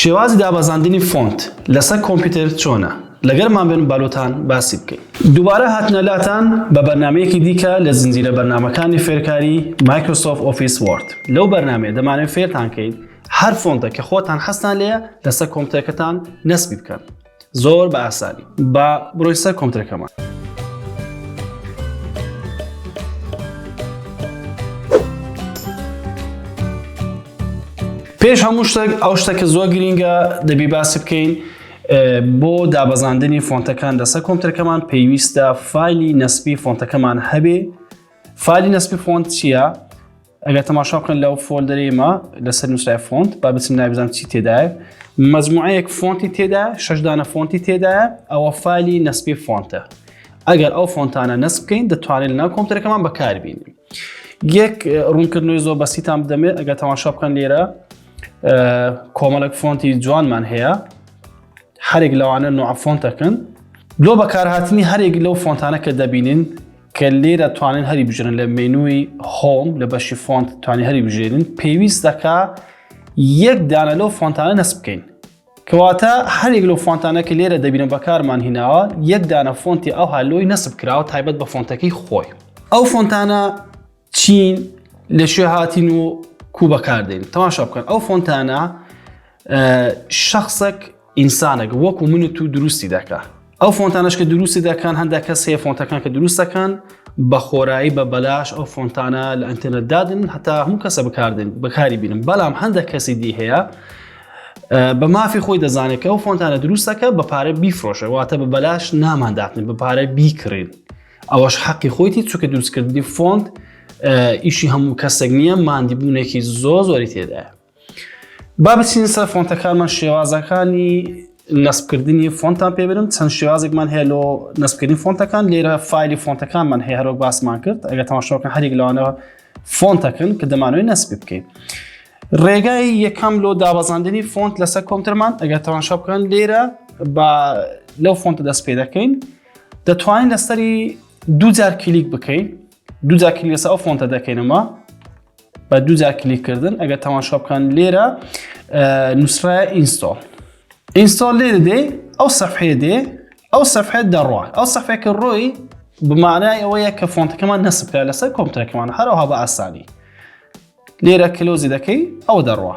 شێوازی دابەزاندنی فۆنت لەسەر کۆمپیوتەر چۆنە؟ لەگەرمان بن با لۆتان باسی بکەین. دووبارە هاتنە لاتان بە بەرنامەیەکی دیکە لە زنجیرە بەرنامەکانی فێرکاری Microsoft Office Word. لەو بەرنامەیە دەمانەوێت فێرتان کەین هەر فۆنتە کە خۆتان حەزتان لێیە لەسەر کۆمپیوتەرەکەتان نەسبی بکەن زۆر بە ئاسانی. با بڕۆین سەر کۆمپیوتەرەکەمان. پێش هەموو شتێک ئەو شتە کە زۆر گرینگە دەبی باسی بکەین بۆ دابەزاندنی فۆنتەکان لەسەر کۆمپیوتەرەکەمان پێویستە فایلی نەسبی فۆنتەکەمان هەبێ فایلی نەسبی فۆنت چییە؟ ئەگەر تەماشا بکەن لەو folder ەی مە لەسەر نووسرای فۆنت با بچم ناوی بزانم چی تێدایە مەجموعەیەک فۆنتی تێدا شەش دانە فۆنتی تێدایە ئەوە فایلی نەسبی فۆنتە ئەگەر ئەو فۆنتانە نەسب بکەین دەتوانین لەناو کۆمپیوتەرەکەمان بەکاربینین یەک ڕوونکردنەوەی زۆر بەسیتان بدەمێ ئەگەر تەماشا بکەن لێرە کۆمەڵێک فۆنتی جوانمان هەیە هەرێک لەوانە نوع فۆنتەکەن لۆ بەکارهاتنی هەرێک لەو فۆنتانە کە دەبینین کە لێرە توانن هەری بژێرن لە menu ی home لە بەشی فۆنت توانی هەری بژێرن پێویست دەکا یەک دانە لەو فۆنتانە نەسب بکەین کەواتە هەرێک لەو فۆنتانە کە لێرە دەبینە بەکارمان هیناوە یەک دانە فۆنتی ئەوها لۆی نەسب کراوە تایبەت بە فۆنتەکەی خۆی ئەو فۆنتانە چین لە شوێ هاتین و کو بەکاردێن تەماشا بکەن ئەو فۆنتانە شخصێک ئینسانێک وەکو من و تو دروستی دەکا ئەو فۆنتانەش کە دروستی دەکەن هەندێک کەس هەیە فۆنتەکان کە دروست دەکەن بە خۆرایی بە بەلاش ئەو فۆنتانە لە ئەنتەرنێت دادن هەتا هەموو کەسە بەکاردن بەکاری بینن بەڵام هەندێک کەسی دی هەیە بە مافی خۆی دەزانێت کە ئەو فۆنتانە دروستەکە بە پارە بیفرۆشە واتە بە بەلاش نامانداتن بە پارە بیکڕین ئەوەش حەقی خۆیتی چونکە دروستکردنی فۆنت ئیشی هەموو کەسێک نییە ماندیبوونێکی زۆر زۆری تێدایە با بچین سەر فۆنتەکانمان شێوازەکانی نەسبکردنی فۆنتان پێ برم چەند شێوازێکمان هەیە لۆ نەسبکردنی فۆنتەکان لێرە فایلی فۆنتەکانمان هەیە هەرۆک باسمان کرد ئەگەر تەماشاکەن هەریک لەوانە فۆنتەکەن کە دەمانەوەی نەسبی بکەین ڕێگای یەکەم لۆ دابەزاندنی فۆنت لەسەر کۆمپیوتەرمان ئەگەر تەماشا بکەن لێرە بە لەو فۆنتە دەست پێ دەکەین دەتوانین لەسەری دوو جار کلیک بکەین دوو جار کلیک لەسەر ئەو فۆنتە دەکەینەوە بە دوو جار کلیک کردن ئەگەر تەماشا بکەن لێرە نووسرایە install install لێرە دێ ئەو سەفحەیە دێ ئەو سەفحە دەڕوا ئەو سەفحەکە ڕۆی بمانای ئەوەیە کە فۆنتەکەمان نەسب کرا لەسەر کۆمپیوتەرەکەمان هەروەها بە ئاسانی لێرە close ی دەکەی ئەوە دەڕوا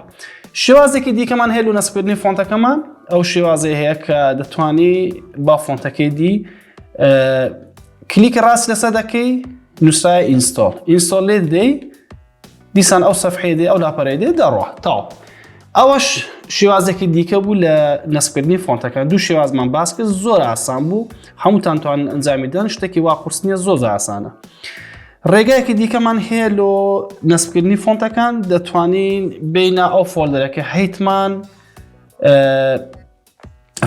شێوازێکی دیکەمان هەیە لە نەسبکردنی فۆنتەکەمان ئەو شێوازەی هەیە کە دەتوانی با فۆنتەکەی دی کلیکی ڕاست لەسەر دەکەی نووسرایە install install لێ دەی دیسان ئەو سەفحەیە دێ ئەو لاپەرەی دێ دەڕوا تاو ئەوەش شێوازێکی دیکە بوو لە نەسبکردنی فۆنتەکان دوو شێوازمان باس کرد زۆر ئاسان بوو هەمووتان توان ئەنجامی دەن شتێکی وا قورس نییە زۆر زۆر ئاسانە ڕێگایەکی دیکەمان هەیە لۆ نەسبکردنی فۆنتەکان دەتوانین بینە ئەو folder ەکە هەیتمان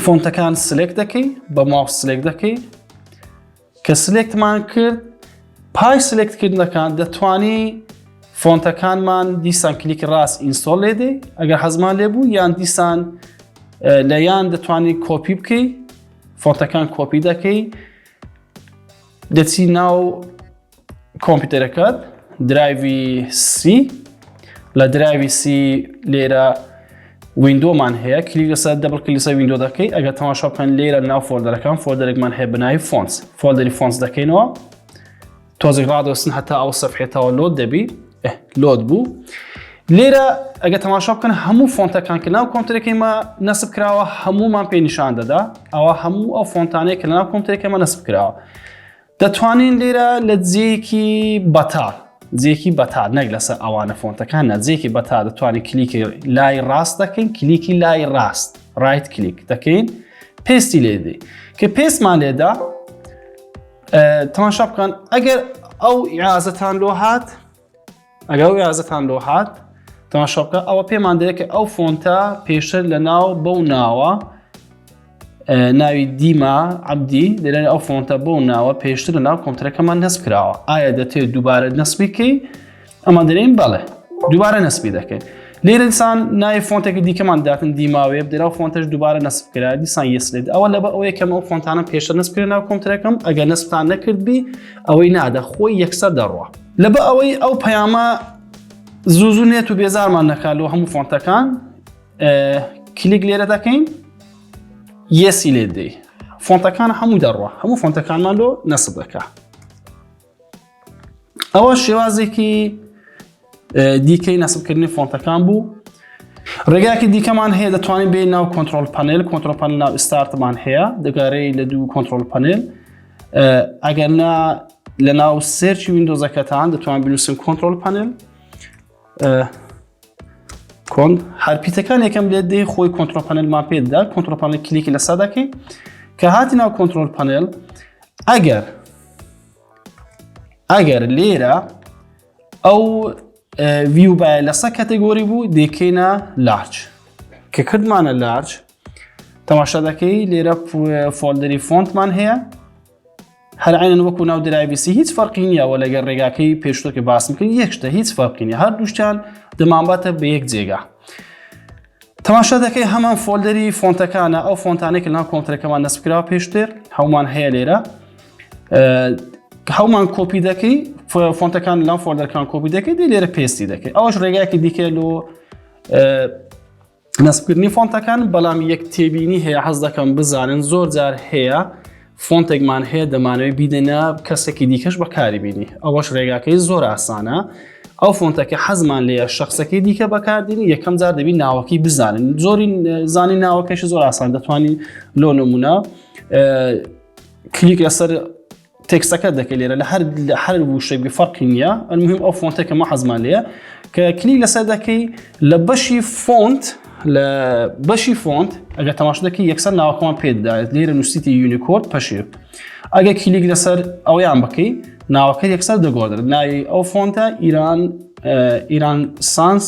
فۆنتەکان select دەکەی بە ماوس select دەکەی کە select مان کرد پای select کردنەکان دەتوانی فۆنتەکانمان دیسان کلیکی ڕاست install لێ دێ ئەگەر حەزمان لێ بوو یان دیسان لە یان دەتوانی کۆپی بکەی فۆنتەکان کۆپی دەکەی دەچی ناو کۆمپیوتەرەکەت drive ی C لە drive ی C لێرە window مان هەیە کلیک لەسەر double click لەسەر window دەکەی ئەگەر تەماشا بکەن لێرە ناو folder ەکان folder ێکمان هەیە بەناوی fonts folder ی fonts دەکەینەوە تۆزێک ڕادەوەستن هەتا ئەو سەفحێتەوە load دەبی load بوو لێرە ئەگە تەماشا بکەن هەموو فۆنتەکان کە ناو کۆمپیوتەرەکەی مە نەسب کراوە هەمومان پێ نیشان دەدا ئەوە هەموو ئەو فۆنتانەیە کە لەناو کۆمپیوتەرەکەی مە نەسب کراوە دەتوانین لێرە لە جێیەکی بەتاڵ جێکی بەتاڵ نەک لەسەر ئەوانە فۆنتەکان نە جێکی بەتاڵ دەتوانین کلیکی لای ڕاست دەکەین کلیکی لای ڕاست right click دەکەین paste ی لێدەی کە paste مان لێدا تەماشا بکەن ئەگەر ئەو ئیعازەتان لۆ هات ئەگەر ئەو ئیعازەتان لۆ هات تەماشا بکە ئەوە پێمان دەێت کە ئەو فۆنتە پێشتر لە ناو بەو ناوە ناوی دیما عبدی دەێن ئەو فۆنتە بۆ ناوە پێشتر لە ناو کۆمپیوتەرەکەمان نەسب کراوە ئایا دەتێت دووبارە نەسبیکەی ئەمان دەێن بەڵێ دووبارە نەسبی دەکەین لێرە دیسان ناوی فۆنتێکی دیکەمان داتن دیماوێ بدەرا فۆنتەش دووبارە نەسب کرا دیسان yes لێت ئەوە لەبە ئەوەیە کەم ئەو فۆنتانە پێشتر نەسب کرا ناو کۆمپیوتەرەکەم ئەگەر نەسبتان نەکردبی ئەوەی نادە خۆی یەکسەر دەڕوا لەبە ئەوەی ئەو پەیامە زوو زوو نێت و بێزارمان نەکات لۆ هەموو فۆنتەکان. کلیک لێرە دەکەین yes ی لێ دەی فۆنتەکان هەموو دەڕوە هەموو فۆنتەکانمان لۆ نەسب دەکا. ئەوە شێوازێکی دیکەی نەسبکردنی فۆنتەکان بوو. ڕێگاکی دیکەمان هەیە دەتوانین بێ ناو control panel control panel ناو start مان هەیە دەگارەی لە دوو control panel ئەگەر نا لە ناو search ی ویندۆزەکەتان دەتوان بنووسن control panel کۆن هەر پیتەکان یەکەم لێت دێ خۆی control panel مان پێدا control panel کلیکی لەسەر دەکەی کە هاتی ناو control panel ئەگەر ئەگەر لێرە ئەو view باە لەسە category بوو دێکەینە large کە کردمانە large تەماشا دەکەی لێرە folder ی فۆنتمان هەیە هەر عینەن وەکو ناو drive ی C هیچ فەرقی نییە وە لەگەر ڕێگاکەی پێشتر کە باسم کرد یەک شتە هیچ فەرقی نییە هەردووشتیان دەمانباتە بە یەک جێگا تەماشا دەکەی هەمان folder ی فۆنتەکانە ئەو فۆنتانێک لەناو کۆمپیوتەرەکەمان نەسبکراوە پێشتر هەومان هەیە لێرە هەومان کۆپی دەکەی فۆنتەکان لەم folder ەکان کۆپی دەکەی دی لێرە paste ی دەکەی ئەوش ڕێگایەکی دیکە لۆ نەسبکردنی فۆنتەکان بەڵام یەک تێبینی هەیە حەز دەکەم بزانن زۆر جار هەیە فۆنتێکمان هەیە دەمانەوەی بیدەنە کەسێکی دیکەش بەکاری بینی ئەوەش ڕێگاکەی زۆر ئاسانە ئەو فۆنتەکە حەزمان لێە شخصەکەی دیکە بەکاردێنی یەکەم جار دەبی ناوەکەی بزانن زۆری زانی ناوەکەش زۆر ئاسان دەتوانین لۆ نمونە کلیک لەسەر تێکستەکە دەکەی لێرە لە هەر لە هەر وشەی بێ فەرقی نییە المهم ئەو فۆنتە کە مە حەزمان لێیە کە کلیک لەسەر دەکەی لە بەشی فۆنت لە بەشی فۆنت ئەگەر تەماش دەکەی یەکسەر ناوەکەمان پێ دەدات لێرە نووسیتی یونیکۆد پەشێ ئەگەر کلیک لەسەر ئەویان بکەی ناوەکە یەکسەر دەگۆڕدرێت ناوی ئەو فۆنتە ئیران ئیران سانس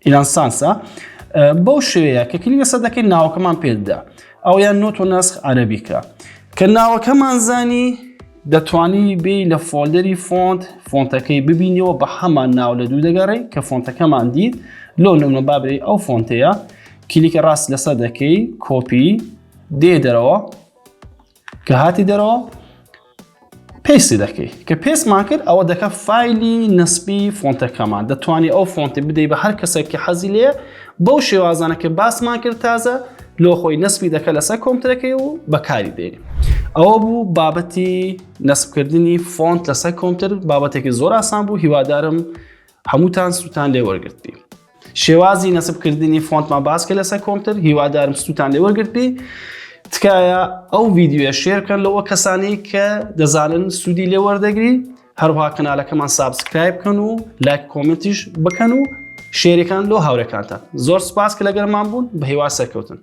ئیران سانسە بەو شێوەیە کە کلیک لەسەر دەکەین ناوەکەمان پێدەدا ئەویان نۆتۆ نەسخ عەرەبیکە کە ناوەکەمان زانی دەتوانی بێ لە folder ی فۆنت فۆنتەکەی ببینیەوە بە هەمان ناو لە دوو دەگەڕێ کە فۆنتەکەمان دیت لۆ نمونە بابرەی ئەو فۆنتەیە کلیکە ڕاست لەسەر دەکەی کۆپی دێ دەرەوە کە هاتی دەرەوە paste ی دەکەی کە paste مان کرد ئەوە دەکە فایلی نەسبی فۆنتەکەمان دەتوانی ئەو فۆنتی بدەی بە هەر کەسێک کە حەزی لێ بەو شێوازانە کە باسمان کرد تازە لۆ خۆی نەسبی دەکە لەسەر کۆمپیوتەرەکەی و بەکاری دێنی ئەوە بوو بابەتی نەسبکردنی فۆنت لەسەر کۆمپیوتەر بابەتێکی زۆر ئاسان بوو هیوادارم هەمووتان سوودتان لێ وەرگرتبی. شێوازی نەسب کردنی فۆنتمان باس کرد لەسەر کۆمپیوتەر هیوادارم سوودتان لێ وەرگرتبی تکایە ئەو ڤیدیۆیە share بکەن لەوە کەسانی کە دەزانن سوودی لێ وەردەگری هەروها کەنالەکەمان subscribe بکەن و لایک comment یش بکەن و share ەکان لۆ هاورەکانتان زۆر سپاس کە لەگەرمان بوون بە هیوا سەرکەوتن.